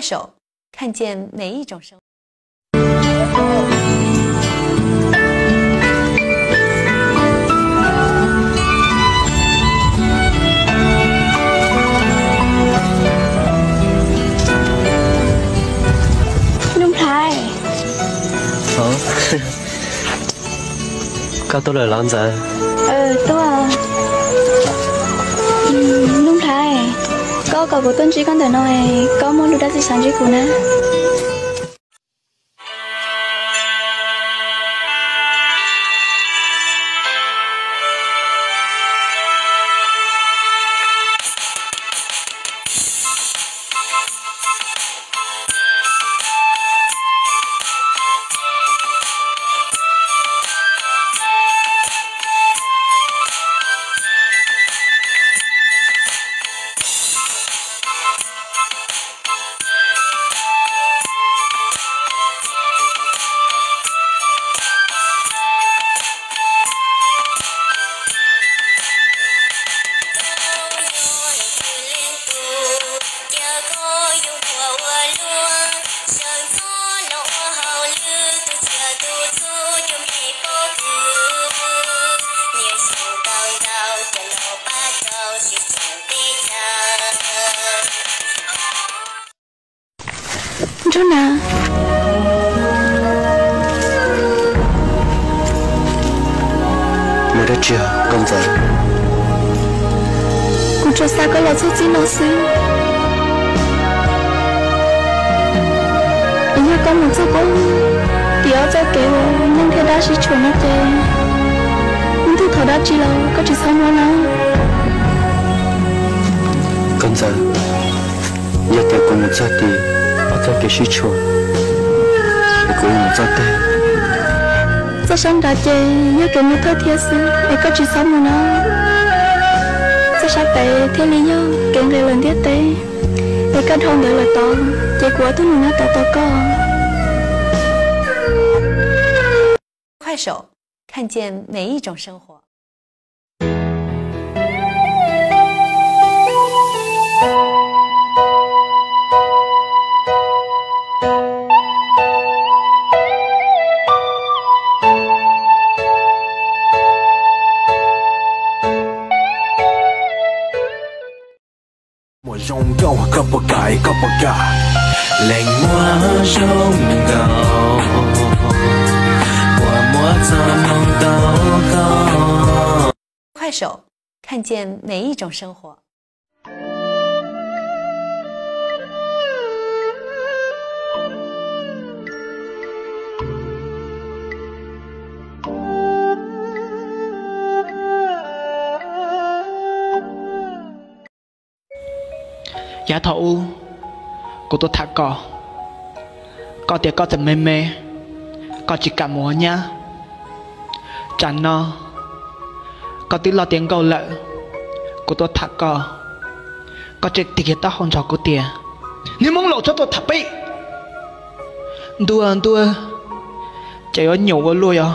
手，看见每一种生活。 Nuj Nplhaib. Koj tuaj lawm los Ntxawm? Tuaj. Nuj Nplhaib, koj kom kuv tuaj ntsib koj ntawm no, koj muaj lus dab tsi xav ntsib kuv na? Ntsuag Nas. Muaj dab tsi Nkauj Ntxawm? Kuv tsuas xav koj los txog txij no xwb. Es yog koj mus txog pem tim ob txoj kev uas neeg thiaj dab sib tshuam no ces, ib ntus thaum dab tsi los koj tsis txhob muab na. Nkauj Ntxawm, yog tias kuv mus txog tim ob txoj kev sib tshuam, es kuv yuav mus txoj twg? Txoj sab nrad ces yog kev mus thawj thiab xwb, es koj tsis txhob mus na. Txoj sab pem thiaj li yog kev nqis lawm ntiaj teb, es koj dhau ntawd lawm tod, ces kuv ua tug nus nyob tod tos koj. 快手，看见每一种生活。 Muaj zoo nkauj koj puas kam, koj puas kam? Leej muaj zoo nkauj puas muab txoj hmoo tau koj. 快手，看见每一种生活。 Yav thaum ub, kuv tuaj tham koj, koj tias koj tseem me me, koj tsis kam mus ua nyab. Tsam no koj twb loj tiav nkauj lawm, kuv tuaj tham koj, koj tseem tig kiag taub hau nrog kuv tias, niag Hmoob laus txhob tuaj tham peb. Ntuj ntuj, ces yuav nyuam ua luaj yog.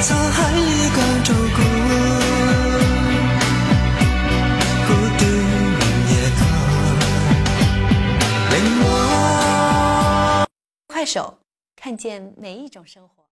Txhob hais li ko rau kuv, kuv twb nyiam koj. 快手，看见每一种生活。